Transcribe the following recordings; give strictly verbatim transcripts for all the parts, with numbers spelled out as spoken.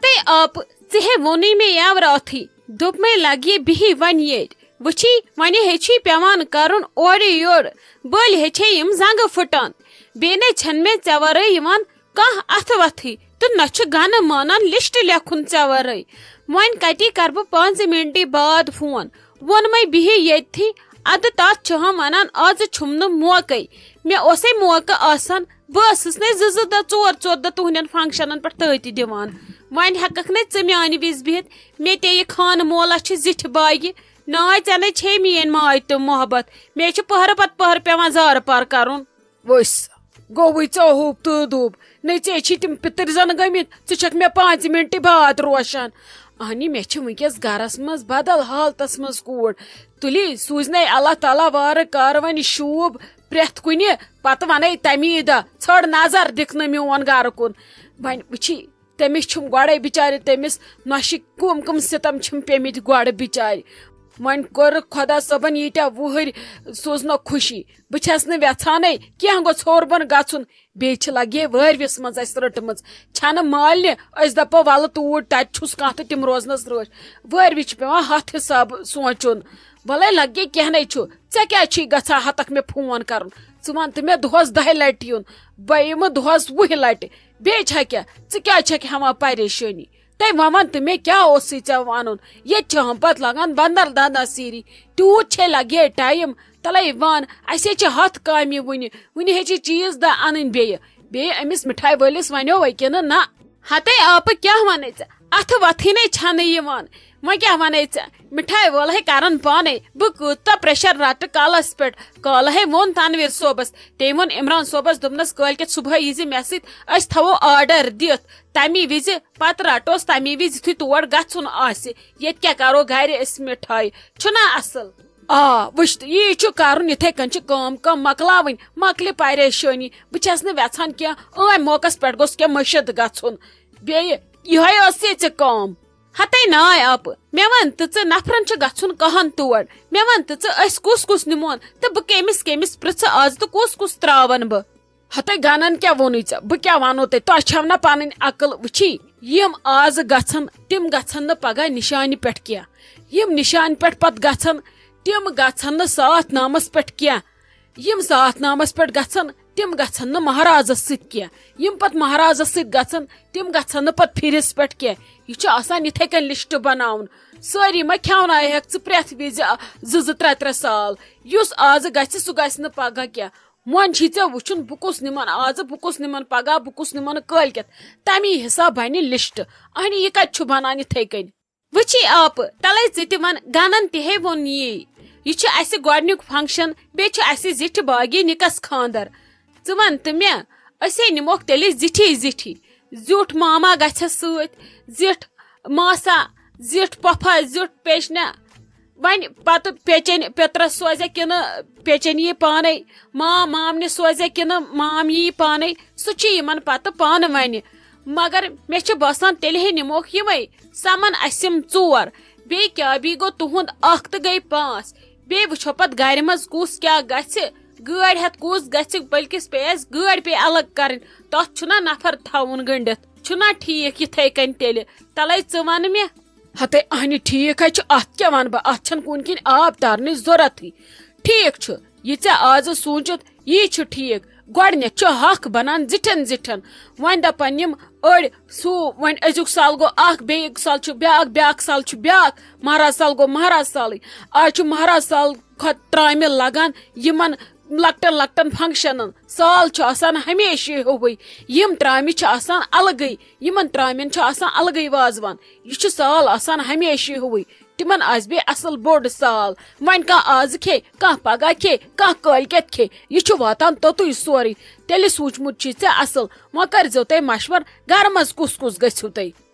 تَے آپہٕ، ژےٚ ہے ووٚنُے مےٚ یَوٕ راتھٕے، دوٚپمَے لَگہِ بِہی وۄنۍ ییٚتۍ۔ وٕچھی، وۄنۍ ہیٚچھی پٮ۪وان کَرُن اورٕ یورٕ، بٔلۍ ہیٚچھے یِم زنٛگہٕ پھٕٹان۔ بیٚیہِ نے چھَنہٕ مےٚ ژےٚ وَرٲے یِوان کانٛہہ اَتھٕ وَتھٕے، تہٕ نہ چھُ گَنہٕ مانان لِسٹ لیکھُن ژےٚ وَرٲے۔ وۄنۍ کَتی کَرٕ بہٕ پانٛژِ مِنٹہِ بعد فون؟ ووٚنمَے بِہی ییٚتھی، اَدٕ تَتھ چھِ ہم وَنان آزٕ چھُم نہٕ موقعے۔ مےٚ اوسَے موقعہٕ آسان، بہٕ ٲسٕس نے زٕ زٕ دۄہ، ژور ژور دۄہ تُہنٛدٮ۪ن فنکشنن پٮ۪ٹھ تٲتی دِوان۔ وۄنۍ ہٮ۪ککھ نے ژٕ میانہِ وِزِ بِہِتھ؟ مےٚ تے یہِ خانہٕ مولا چھِ زِٹھِ باگہِ۔ ناے، ژےٚ نے چھے میٲنۍ ماے تہٕ محبت۔ مےٚ چھُ پٔہرٕ پتہٕ پٔہرٕ پٮ۪وان زارٕ پار کرُن۔ ؤسۍ سا، گوٚوٕے ژےٚ ہوٗب تہٕ دوٗب۔ نے ژےٚ چھی تِم پِتٕرۍ زن گٔمٕتۍ، ژٕ چھکھ مےٚ پانٛژِ مِنٹہِ بعد روشان۔ اہنی، مےٚ چھِ وٕنکیٚس گرس منٛز بدل حالتس منٛز کوٗر۔ تُلی سوٗزنَے اللہ تعالیٰ وارٕ کارٕ وۄنۍ شوٗب پرٛٮ۪تھ کُنہِ، پتہٕ وَنَے تَمی دۄہ، "ژھٔڑ نظر دِکھ نہٕ میون گرٕ کُن۔" وۄنۍ وٕچھی، تٔمِس چھُم گۄڈَے بِچارِ، تٔمِس نۄشہِ کٕم کٕم سِتَم چھِم پیٚمٕتۍ گۄڈٕ بِچارِ۔ وۄنۍ کٔر خۄدا صٲبَن ییٖتیٛاہ وُہٕرۍ سوٗزنَکھ خوشی۔ بہٕ چھَس نہٕ وٮ۪ژھانَے کینٛہہ گوٚژھ ہیوٚر بۄن گژھُن۔ بیٚیہِ چھِ لگے وٲروِس منٛز اَسہِ رٔٹمٕژ۔ چھَنہٕ مالنہِ، أسۍ دَپو وَلہٕ توٗرۍ، تَتہِ چھُس کانٛہہ تہٕ تِم روزنَس رٲچھ۔ وٲروِس چھِ پٮ۪وان ہَتھ حِساب سونٛچُن۔ وَلَے لگے کینٛہہ نَے چھُ۔ ژےٚ کیٛازِ چھُے گژھان ہَتَکھ مےٚ فون کَرُن؟ ژٕ وَن تہٕ مےٚ دۄہَس دَہہِ لَٹہِ یُن، بہٕ یِمہٕ دۄہَس وُہہِ لَٹہِ۔ بیٚیہِ چھا کیٛاہ؟ ژٕ کیٛازِ چھَکھ ہٮ۪وان پریشٲنی؟ تَے وۄنۍ وَن تہٕ مےٚ کیٛاہ اوسُے ژےٚ وَنُن؟ ییٚتہِ چھِ ہم پَتہٕ لَگان بَندَر دَنٛدَس سیٖری۔ تیوٗت چھے لَگے ٹایم؟ تَلَے وَن، اَسے چھِ ہَتھ کامہِ وُنہِ۔ وُنہِ ہے چھِ چیٖز دَہ اَنٕنۍ بیٚیہِ۔ بیٚیہِ أمِس مِٹھایہِ وٲلِس وَنیو وَے کِنہٕ نہ؟ ہَتَے آپہٕ، کیٛاہ وَنَے ژےٚ؟ اَتھٕ وَتھٕے نے چھَنہٕ یِوان۔ وۄنۍ کیٛاہ وَنَے ژےٚ؟ مِٹھایہِ وول ہے کَرَن پانَے۔ بہٕ کۭژاہ پریشر رَٹہٕ کالَس پٮ۪ٹھ؟ کالہٕ ہے ووٚن تنویر صٲبَس۔ تٔمۍ ووٚن عمران صٲبَس، دوٚپنَس، "کٲلۍکٮ۪تھ صُبحٲے ییٖزِ مےٚ سۭتۍ، أسۍ تھاوو آرڈر دِتھ۔ تَمی وِزِ پَتہٕ رَٹوس، تَمی وِزِ یُتھُے تور گژھُن آسہِ۔ ییٚتہِ کیٛاہ کَرو گَرِ أسۍ مِٹھایہِ؟ چھُنہ اَصٕل؟" آ، وٕچھ تہٕ، یی چھُ کَرُن، یِتھَے کٔنۍ چھِ کٲم کٲم مۄکلاوٕنۍ، مۄکلہِ پریشٲنی۔ بہٕ چھَس نہٕ وٮ۪ژھان کینٛہہ، أمۍ موقعس پٮ۪ٹھ گوٚژھ کینٛہہ مٔشِتھ گژھُن۔ بیٚیہِ یِہوٚے ٲس یہِ ژےٚ کٲم۔ ہتے ناے آپہٕ، مےٚ وَن تہٕ ژٕ، نفرن چھُ گژھُن کہن تور؟ مےٚ وَن تہٕ ژٕ، أسۍ کُس کُس نِمون تہٕ بہٕ کٔمِس کٔمِس پرٛژھٕ آز تہٕ کُس کُس ترٛاوَن بہٕ؟ ہتے گنن کیٛاہ ووٚنُے ژےٚ؟ بہٕ کیٛاہ وَنو تۄہہِ؟ تۄہہِ چھَو نہ پَنٕنۍ عقل؟ وٕچھی، یِم آزٕ گژھن، تِم گژھن نہٕ پگاہ نِشانہِ پٮ۪ٹھ کینٛہہ۔ یِم نِشانہِ پٮ۪ٹھ پتہٕ گژھن، تِم گژھن نہٕ ساتھ نامس پٮ۪ٹھ کینٛہہ۔ یِم ساتھ نامس پٮ۪ٹھ گژھن، تِم گژھن نہٕ مہرازس سۭتۍ کینٛہہ۔ یِم پتہٕ مہرازس سۭتۍ گژھن، تِم گژھن نہٕ پتہٕ پھرِس پٮ۪ٹھ کینٛہہ۔ یہِ چھُ آسان یِتھے کٔنۍ لسٹ بناوُن۔ سٲری ما کھیوناوہکھ ژٕ پرٛٮ۪تھ وِزِ، آ، زٕ زٕ ترٛےٚ ترٛےٚ سال؟ یُس آزٕ گژھِ، سُہ گژھِ نہٕ پگاہ کینٛہہ۔ وۄنۍ چھی ژےٚ وٕچھُن، بہٕ کُس نِمن آزٕ، بہٕ کُس نِمن پگاہ، بہٕ کُس نِمن کٲلۍ کٮ۪تھ۔ تمی حساب بنہِ لسٹ۔ اہنہِ، یہِ کتہِ چھُ بنان یِتھے کٔنۍ؟ وٕچھی آپہٕ، تلے ژٕ تہِ وَن، گنن تہِ ہے ووٚن یی۔ یہِ چھُ اَسہِ گۄڈٕنیُک فنکشن، بیٚیہِ چھُ اَسہِ زِٹھِ باگی نِکس خاندر۔ ژٕ وَن تہٕ مےٚ، أسۍ ہے نِموکھ تیٚلہِ زِٹھی زِٹھی۔ زیُٹھ ماما گژھٮ۪س سۭتۍ، زِٹھ ماسا، زِٹھ پۄپھا، زیُٹھ پیچنہ۔ وۄنۍ پتہٕ پیچنۍ پیترس سوزِ کِنہٕ پیچنۍ یی پانے، مام مامنہِ سوزِ کِنہٕ مام یی پانے، سُہ چھُ یِمن پتہٕ پانہٕ ونہِ۔ مگر مےٚ چھُ باسان، تیٚلہِ ہے نِموکھ یِمے، سمن اسہِ یِم ژور۔ بیٚیہِ کیٛاہ، بیٚیہِ گوٚو تُہُنٛد اکھ تہٕ گٔے پانٛژھ۔ بیٚیہِ وٕچھو پتہٕ گرِ منٛز کُس کیٛاہ گژھِ، گٲڑۍ ہٮ۪تھ کُس گژھِ، بٔلکِس پیٚیہِ اسہِ گٲڑۍ پیٚیہِ الگ کرٕنۍ۔ تتھ چھُنہ نفر تھاوُن گٔنڈِتھ، چھُنہ ٹھیٖک یِتھے کٔنۍ تیٚلہِ؟ تلے ژٕ وَن مےٚ۔ ہتے اہنہِ، ٹھیٖک ہے چھُ، اتھ کیٛاہ ونہٕ بہٕ؟ اتھ چھَنہٕ کُنہِ کِنۍ آب تارنٕچ ضروٗرتھٕے۔ ٹھیٖک چھُ، یہِ ژےٚ آزٕ سوٗنٛچُتھ، یی چھُ ٹھیٖک۔ گۄڈٕنٮ۪تھ چھُ حق بنان زِٹھٮ۪ن زِٹھٮ۪ن۔ وۄنۍ دپن یِم أڑۍ، سُہ وۄنۍ أزیُک سال گوٚو اکھ، بیٚیہِ سال چھُ بیٛاکھ، بیٛاکھ سال چھُ بیٛاکھ، مہراز سال گوٚو مہراز سالٕے۔ آز چھُ مہراز سال کھۄتہٕ ترٛامہِ لگان یِمن لۄکٹٮ۪ن لۄکٹٮ۪ن فنکشنن۔ سال چھُ آسان ہمیشہِ ہیوٗوٕے، یِم ترٛامہِ چھِ آسان الگٕے، یِمن ترٛامٮ۪ن چھُ آسان الگٕے وازوان۔ یہِ چھُ سال آسان ہمیشہِ ہیوٗوٕے۔ تِمن آسہِ بیٚیہِ اصل بوٚڑ سال۔ وۄنۍ کانٛہہ آزٕ کھے، کانٛہہ پگاہ کھے، کانٛہہ کٲلۍ کٮ۪تھ کھے۔ یہِ چھُ واتان توٚتُے سورُے۔ تیٚلہِ سوٗنٛچمُت چھُے ژےٚ اصل۔ وۄنۍ کٔرۍزیو تُہۍ مشور، گرٕ منٛز کُس کُس گٔژھِو تُہۍ؟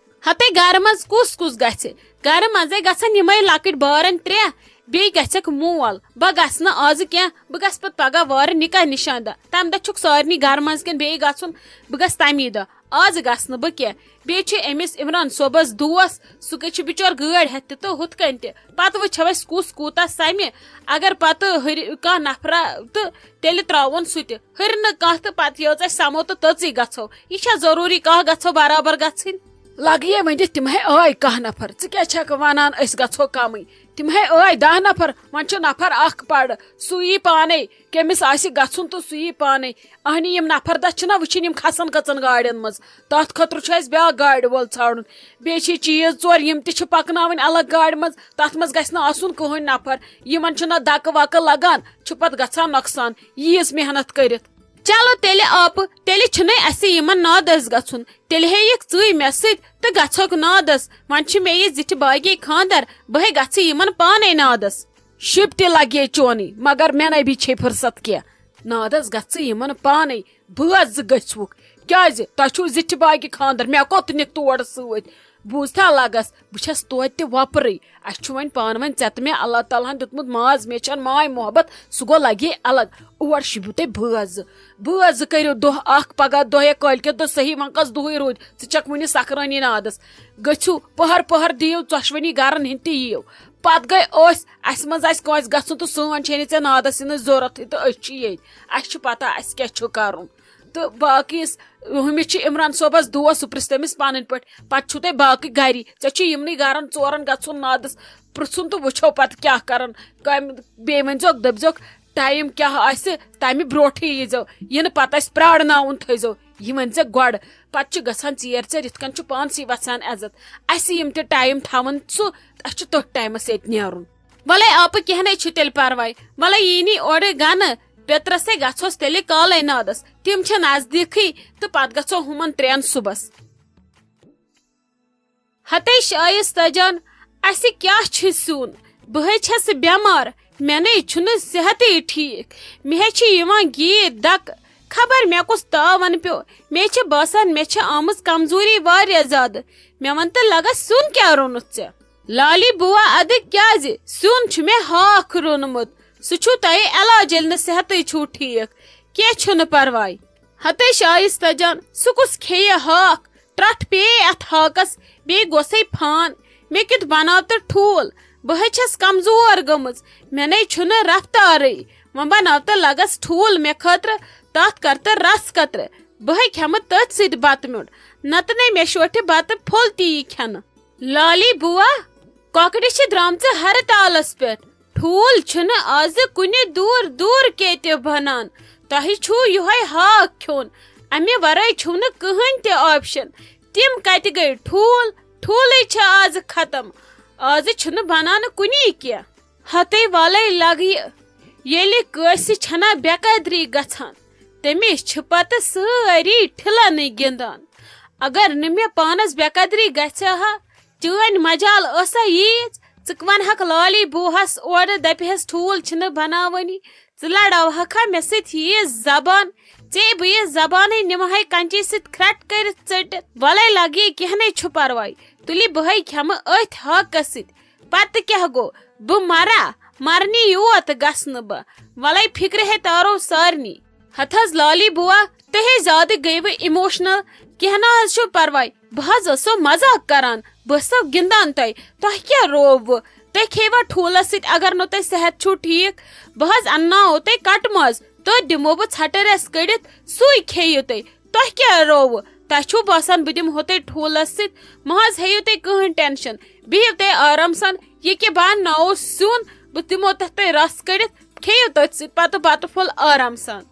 ہتے گرٕ منٛز کُس کُس گژھِ؟ گرٕ منٛزے گژھن یِمے لۄکٕٹۍ بارن ترٛےٚ، بیٚیہِ گژھٮ۪کھ مول۔ بہٕ گژھٕ نہٕ آزٕ کینٛہہ، بہٕ گژھٕ پتہٕ پگاہ وارٕ نکاح نشاندہ۔ تمہِ دۄہ چھُکھ سارنٕے گرٕ منٛز کِنہٕ بیٚیہِ گژھُن، بہٕ گژھٕ تمی دۄہ۔ آز گژھٕ نہٕ بہٕ کینٛہہ۔ بیٚیہِ چھُ أمِس عمران صٲبس دوس، سُہ کتہِ چھُ بِچور گٲڑۍ ہٮ۪تھ تہِ تہٕ ہُتھ کٔنۍ تہِ۔ پتہٕ وٕچھو أسۍ کُس کوٗتاہ سمہِ۔ اگر پتہٕ ہُرِ کانٛہہ نفرا تہٕ تیٚلہِ ترٛاوون سُہ تہِ۔ ہُرِ نہٕ کانٛہہ تہٕ پتہٕ یٲژ اَسہِ سمو تہٕ تٔژٕے گژھو۔ یہِ چھا ضروٗری کانٛہہ گژھو برابر گژھٕنۍ؟ لگیے ؤنِتھ تِم ہے ٲے کاہ نفر، ژٕ کیٛاہ چھکھ ونان أسۍ گژھو کمٕے؟ تِم ہے ٲے دَہ نفر، وۄنۍ چھُ نفر اکھ پرٕ، سُہ یی پانے، کٔمِس آسہِ گژھُن تہٕ سُہ یی پانے۔ اہنہِ یِم نفر دَہ چھِنہ وٕچھِنۍ، یِم کھسن کٔژن گاڑٮ۪ن منٛز، تتھ خٲطرٕ چھُ اَسہِ بیٛاکھ گاڑِ وول ژھانڈُن۔ بیٚیہِ چھِ چیٖز ژور، یِم تہِ چھِ پکناوٕنۍ الگ گاڑِ منٛز، تتھ منٛز گژھِ نہٕ آسُن کٕہٕنۍ نفر۔ یِمن چھُنہ دکہٕ وکہٕ لگان، چھُ پتہٕ گژھان نۄقصان۔ ییٖژ محنت کٔرِتھ۔ چلو تیٚلہِ آپہٕ، تیٚلہِ چھُنَے اَسہِ یِمن نادس گژھُن۔ تیٚلہِ ہے یِکھ ژٕے مےٚ سۭتۍ تہٕ گژھوکھ نادس۔ وۄنۍ چھِ مےٚ یہِ زِٹھِ باگے خاندر، بہٕ ہے گژھٕ یِمن پانے نادس۔ شِپ تہِ لگے چونٕے، مگر مےٚ نَے بی چھے فرصت کینٛہہ۔ نادس گژھٕ یِمن پانے، بٲژ زٕ گٔژھوُکھ۔ کیازِ؟ تۄہہِ چھُو زِٹھِ باگہِ خاندر، مےٚ کوٚت نِکھ تور سۭتۍ؟ بوٗزتھا لگس، بہٕ چھَس توتہِ تہِ وۄپرٕے۔ اَسہِ چھُ وۄنۍ پانہٕ ؤنۍ ژےٚ تہٕ مےٚ اللہ تعالیٰ ہن دیُتمُت ماز، مےٚ چھَنہٕ ماے محبت، سُہ گوٚو لگے الگ۔ اور شِبِو تُہۍ بٲژ زٕ۔ بٲژ زٕ کٔرِو دۄہ اکھ، پگاہ دۄہ یا کٲلۍ کٮ۪تھ دۄہ صحیح، وۄنۍ کۄس دۄہٕے روٗدۍ؟ ژٕ چھکھ وُنہِ سکرٲنی نادس۔ گٔژھِو پٔہر پٔہر دِیِو ژۄشوٕنی گرن ہٕنٛدۍ تہِ یِیِو۔ پتہٕ گٔے أسۍ، اَسہِ منٛز آسہِ کٲنٛسہِ گژھُن تہٕ سٲنۍ چھے نہٕ ژےٚ نادس یِنٕچ ضروٗرتھٕے تہٕ أسۍ چھِ ییٚتۍ۔ اَسہِ چھِ پتہ اَسہِ کیٛاہ چھُ کرُن۔ تہٕ باقٕے یُس ہُمِس چھِ عمران صٲبس دوس، سُہ پرٛژھِ تٔمِس پنٕنۍ پٲٹھۍ۔ پتہٕ چھُو تۄہہِ باقٕے گری، ژےٚ چھُ یِمنٕے گرن ژورن گژھُن نادس پرٛژھُن تہٕ وٕچھو پتہٕ کیٛاہ کرن۔ کامہِ بیٚیہِ ؤنۍزیوکھ، دٔپۍزیوکھ ٹایم کیٛاہ آسہِ، تمہِ برونٛٹھٕے ییٖزیو، یہِ نہٕ پتہٕ اَسہِ پرٛارناوُن تھٲیزیو۔ یہِ ؤنۍزیوکھ گۄڈٕ، پتہٕ چھُ گژھان ژیر ژیر، یِتھ کٔنۍ چھُ پانسٕے وژھان عزت۔ اَسہِ یِم تہِ ٹایم تھاوان سُہ، اَسہِ چھُ تٔتھۍ ٹایمس ییٚتہِ نیرُن۔ وَلَے آپہٕ، کینٛہہ نَے چھُ تیٚلہِ پرواے۔ وَلَے یی نی اورٕ گَنہٕ، پیٚترَسے گژھوس تیٚلہِ کالَے نادَس۔ تِم چھِ نزدیٖکھٕے تہٕ پَتہٕ گژھو ہُمَن ترٛٮ۪ن صُبحَس۔ ہَتے شایِستہ جان، اَسہِ کیٛاہ چھُ سیُن؟ بہٕ ہے چھَس بٮ۪مار، مےٚ نَے چھُنہٕ صحتٕے ٹھیٖک۔ مےٚ ہے چھِ یِوان گیٖتۍ دَکہٕ۔ خبر مےٚ کُس تاوَن پیوٚو۔ مےٚ چھِ باسان مےٚ چھِ آمٕژ کمزوٗری واریاہ زیادٕ۔ مےٚ وَن تہٕ لَگَس سیُن کیٛاہ روٚنُتھ ژےٚ؟ لالی بُوا، اَدٕ کیٛازِ؟ سیُن چھُ مےٚ ہاکھ روٚنمُت۔ سُہ چھُو تۄہہِ علاج، ییٚلہِ نہٕ صحتٕے چھُو ٹھیٖک۔ کینٛہہ چھُنہٕ پرواے۔ ہتے شایستہ جان، سُہ کُس کھیٚیہِ ہاکھ؟ ٹرٛٹھ پیٚیہِ اَتھ ہاکَس، بیٚیہِ گوٚژھے پھان۔ مےٚ کیُتھ بناو تہٕ ٹھوٗل؟ بہٕ ہے چھَس کمزور گٔمٕژ، مےٚ نے چھُنہٕ رفتارٕے۔ وۄنۍ بناو تہٕ لَگَس ٹھوٗل مےٚ خٲطرٕ، تَتھ کر تہٕ رَس قطرٕ۔ بہٕ ہے کھٮ۪مہٕ تٔتھۍ سۭتۍ بَتہٕ میوٚنٛڈ، نَتہٕ نے مےٚ شوٹھِ بَتہٕ پھوٚل تہِ یی کھٮ۪نہٕ۔ لالی بُوا، کۄکرِ چھِ درٛامژٕ ہرتالس پٮ۪ٹھ۔ ٹھوٗل چھُنہٕ آزٕ کُنہِ دوٗر دوٗر کیتہِ بنان۔ تۄہہِ چھُو یِہوٚے ہاکھ کھیوٚن۔ اَمہِ ورٲے چھُو نہٕ کٕہٕنۍ تہِ option۔ تِم کتہِ گٔے ٹھوٗل؟ ٹھوٗلٕے چھِ آزٕ ختم۔ آزٕ چھُنہٕ بنان کُنی کینٛہہ۔ ہتے والے لگہِ، ییٚلہِ کٲنٛسہِ چھَنا بے قدری گژھان، تٔمِس چھِ پتہٕ سٲری ٹھِلَنٕے گِنٛدان۔ اگر نہٕ مےٚ پانَس بے قدری گژھِ ہا، چٲنۍ مجال ٲسا ییٖژ؟ ژٕ وَنہَکھ لالی بوٗہَس اورٕ، دَپہِ ہَس، "ٹھوٗل چھِنہٕ بناوٲنی"، ژٕ لڑاوہَکھا مےٚ سۭتۍ ییٖژ زبان؟ ژےٚ بہٕ یہِ زبانٕے نِمہٕ ہَے کَنچی سۭتۍ کھرٛٹ کٔرِتھ ژٔٹِتھ۔ وَلَے لگہِ، کینٛہہ نَے چھُ پَرواے، تُلہِ بہٕ ہَے کھٮ۪مہٕ أتھۍ ہاکَس سۭتۍ۔ پَتہٕ کیٛاہ گوٚو؟ بہٕ مَرا؟ مَرنی یوت گژھٕ نہٕ بہٕ۔ وَلَے فِکرِ ہے تارو سارنی۔ ہتہٕ حظ لالی بُوا، تُہۍ ہے زیادٕ گٔیوٕ emotional۔ کینٛہہ نہ حظ چھُ پرواے، بہٕ حظ ٲسو مزاق کران، بہٕ ٲسو گِنٛدان تۄہہِ۔ تۄہہِ کیٛاہ رووٕ؟ تُہۍ کھیٚیوا ٹھوٗلس سۭتۍ اگر نہٕ تۄہہِ صحت چھُو ٹھیٖک؟ بہٕ حظ انناوو تۄہہِ کٹہٕ ماز، تُہۍ دِمو بہٕ ژھٹہٕ رس کٔڑِتھ، سُے کھیٚیِو تُہۍ۔ تۄہہِ کیٛاہ رووٕ؟ تۄہہِ چھُو باسان بہٕ دِمہو تۄہہِ ٹھوٗلس سۭتۍ؟ مہ حظ ہیٚیِو تُہۍ کٕہٕنۍ tension، بِہِو تُہۍ آرام سان۔ یہِ کہِ بہٕ انناوو سیُن، بہٕ دِمو تۄہہِ تۄہہِ رس کٔڑِتھ، کھیٚیِو تٔتھۍ سۭتۍ پتہٕ بتہٕ پھوٚل آرام سان۔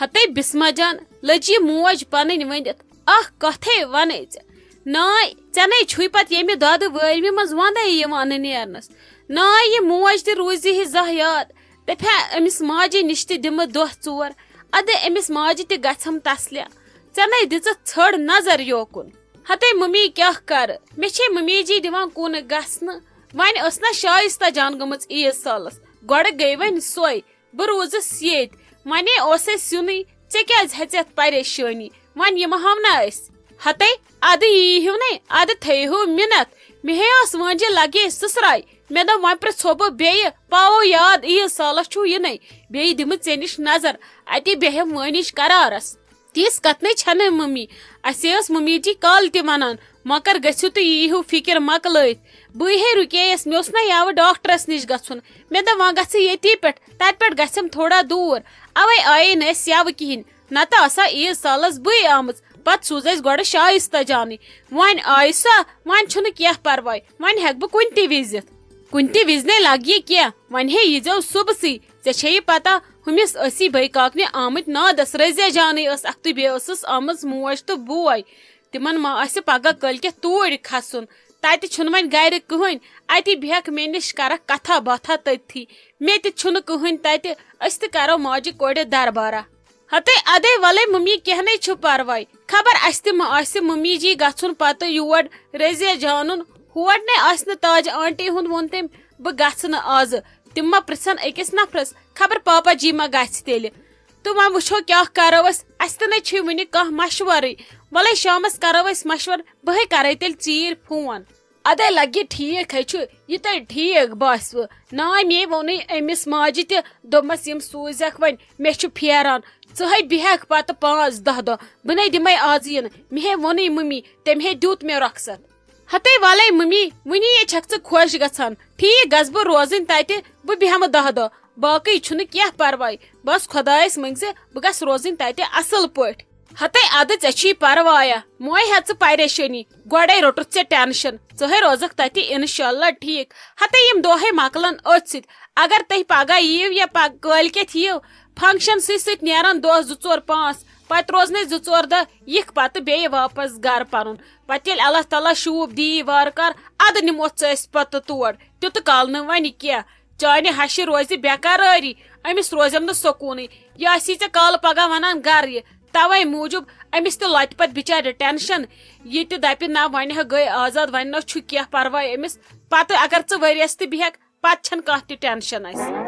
ہتے بسمہ جان، لٔج یہِ موج پنٕنۍ ؤنِتھ۔ اکھ کتھے ونے ژےٚ۔ ناے، ژےٚ نے چھُے پتہٕ ییٚمہِ دۄدٕ وٲرمہِ منٛز وندے یِوان نہٕ نیرنس۔ ناے، یہِ موج تہِ روٗزِ ہے زانٛہہ یاد۔ دپہِ ہا أمِس ماجہِ نِش تہِ دِمہٕ دۄہ ژور۔ ادٕ أمِس ماجہِ تہِ گژھم تسلیا۔ ژےٚ نے دِژٕتھ ژھٔڑ نظر یوکُن۔ ہتے ممی کیٛاہ کرٕ؟ مےٚ چھے ممی جی دِوان کُن گژھنہٕ۔ وۄنۍ ٲس نا شایستہ جان گٔمٕژ عیٖد سالس؟ گۄڈٕ گٔے وۄنۍ سۄے۔ بہٕ روٗزٕس ییٚتۍ۔ ونے اوسے سیُنٕے، ژےٚ کیٛازِ ہیژیتھ پریشٲنی؟ وۄنۍ یِمہٕ ہاو نا أسۍ۔ ہتے، ادٕ یی ہیوٗ نے، ادٕ تھٲیہِ ہیوٗ مِنت۔ مےٚ ہے ٲس وٲنجہِ لگے سٕسراے۔ مےٚ دوٚپ، وۄنۍ پرٛژھو بہٕ بیٚیہِ، پاوو یاد، عیٖد سالس چھُو یِنَے۔ بیٚیہِ دِمہٕ ژےٚ نِش نظر، اتی بیٚہم وٲنِج قرارس۔ تِژھ کتھ نے چھنہٕ ممی۔ اسے ٲس ممی جی کالہٕ تہِ ونان، مگر گژھِو تہٕ یی ہیوٗ فکر مۄکلٲیِتھ۔ بٕے ہے رُکییس، مےٚ اوس نہ یوٕ ڈاکٹرس نِش گژھُن۔ مےٚ دوٚپ، وۄنۍ گژھٕ ییٚتی پٮ۪ٹھ، تتہِ پٮ۪ٹھ گژھم تھوڑا دوٗر۔ اوے آیے نہٕ أسۍ یوٕ کِہینۍ، نتہٕ آسہٕ ہا عیٖد سالس بٕے آمٕژ۔ پتہٕ سوٗز اَسہِ گۄڈٕ شایستہ جانٕے۔ وۄنۍ آیہِ سۄ، وۄنۍ چھُنہٕ کینٛہہ پرواے، وۄنۍ ہٮ۪کہٕ بہٕ کُنہِ تہِ وِزِ یِتھ۔ کُنہِ تہِ وِزِ نے لگہِ یہِ کینٛہہ، وۄنۍ ہے ییٖزیو صُبسٕے۔ ژےٚ چھے یہِ پتہ، ہُمِس ٲسی بٲے کاکنہِ آمٕتۍ نادس، رضیہ جانٕے ٲس اکھ تہٕ بیٚیہِ ٲسٕس آمٕژ موج تہٕ بوے۔ تِمن ما آسہِ پگاہ کٲلۍ کٮ۪تھ توٗرۍ کھسُن؟ تتہِ چھُنہٕ وۄنۍ گرِ کٕہٕنۍ، اتی بیٚہکھ مےٚ نِش کرکھ کتھا باتھا تٔتھی۔ مےٚ تہِ چھُنہٕ کٕہٕنۍ تتہِ، أسۍ تہِ کرو ماجہِ کورِ دربارہ۔ ہتے ادے ولے ممی، کینٛہہ نے چھُ پرواے، خبر اسہِ تہِ ما آسہِ ممی جی گژھُن پتہٕ یور رضیہ جانُن۔ ہور نے آسہِ نہٕ تاج آنٹی ہُنٛد ووٚن تٔمۍ، بہٕ گژھٕ نہٕ آزٕ۔ تِم ما پرژھن أکِس نفرس، خبر پاپا جی ما گژھِ تیٚلہِ۔ تہٕ وۄنۍ وٕچھو کیٛاہ کرو أسۍ، اسہِ تہِ نے چھُے وُنہِ کانٛہہ مشورٕے۔ ولے شامس کرو أسۍ مشور، بہٕ ہے کرے تیٚلہِ ژیٖرۍ فون۔ ادے لگہِ ٹھیٖک ہے چھُ، یہِ تۄہہِ ٹھیٖک باسِوٕ۔ نا، مے ووٚنُے أمِس ماجہِ تہِ، دوٚپمس، یِم سوٗزٮ۪کھ وۄنۍ، مےٚ چھُ پھیران۔ ژٕ ہے بیٚہکھ پتہٕ پانٛژھ دَہ دۄہ، بہٕ نے دِمے آز یِنہٕ۔ مےٚ ہے ووٚنُے مٔمی، تٔمۍ ہے دیُت مےٚ رۄخصت۔ ہتے ولے مٔمی، وُنی یے چھکھ ژٕ خۄش گژھان۔ ٹھیٖک گژھٕ بہٕ روزٕنۍ تتہِ، بہٕ بیٚہمہٕ دَہ دۄہ۔ باقٕے چھُنہٕ کینٛہہ پرواے، بس خۄدایس مٔنگۍ زِ بہٕ گژھٕ روزٕنۍ تتہِ اصل پٲٹھۍ۔ ہتے ادٕ ژےٚ چھی پروایا، موے ہے ژٕ پریشٲنی، گۄڈے روٚٹُتھ ژےٚ ٹینشن، ژٕ ہے روزکھ تتہِ انشاءاللہ ٹھیٖک۔ ہتے یِم دۄہ ہے مۄکلن أتھۍ سۭتۍ، اگر تُہۍ پگاہ یِیِو یا پگ-، کٲلۍ کٮ۪تھ یِیِو، فنکشن سٕے سۭتۍ نیرن دۄہ زٕ ژور پانٛژھ، پتہٕ روزنے زٕ ژور دۄہ، یِکھ پتہٕ بیٚیہِ واپس گرٕ پنُن۔ پتہٕ ییٚلہِ اللہ تعالیٰ شوٗب دی وارٕ کار، ادٕ نِموتھ ژٕ أسۍ پتہٕ تور، تیُتھ کال نہٕ وۄنۍ کینٛہہ۔ چانہِ ہشہِ روزِ بے قرٲری، أمِس روزٮ۪م نہٕ سکوٗنٕے۔ یہِ آسی ژےٚ کالہٕ پگاہ ونان گرٕ یہِ، توے موٗجوٗب أمِس تہِ لۄتہِ پتہٕ بِچارِ ٹینشن۔ یہِ تہِ دپہِ، نہ وۄنۍ ہا گٔے آزاد، وۄنۍ نہ چھُ کینٛہہ پرواے أمِس۔ پتہٕ اگر ژٕ ؤریس تہِ بیٚہکھ، پتہٕ چھنہٕ کانٛہہ تہِ ٹینشن اسہِ۔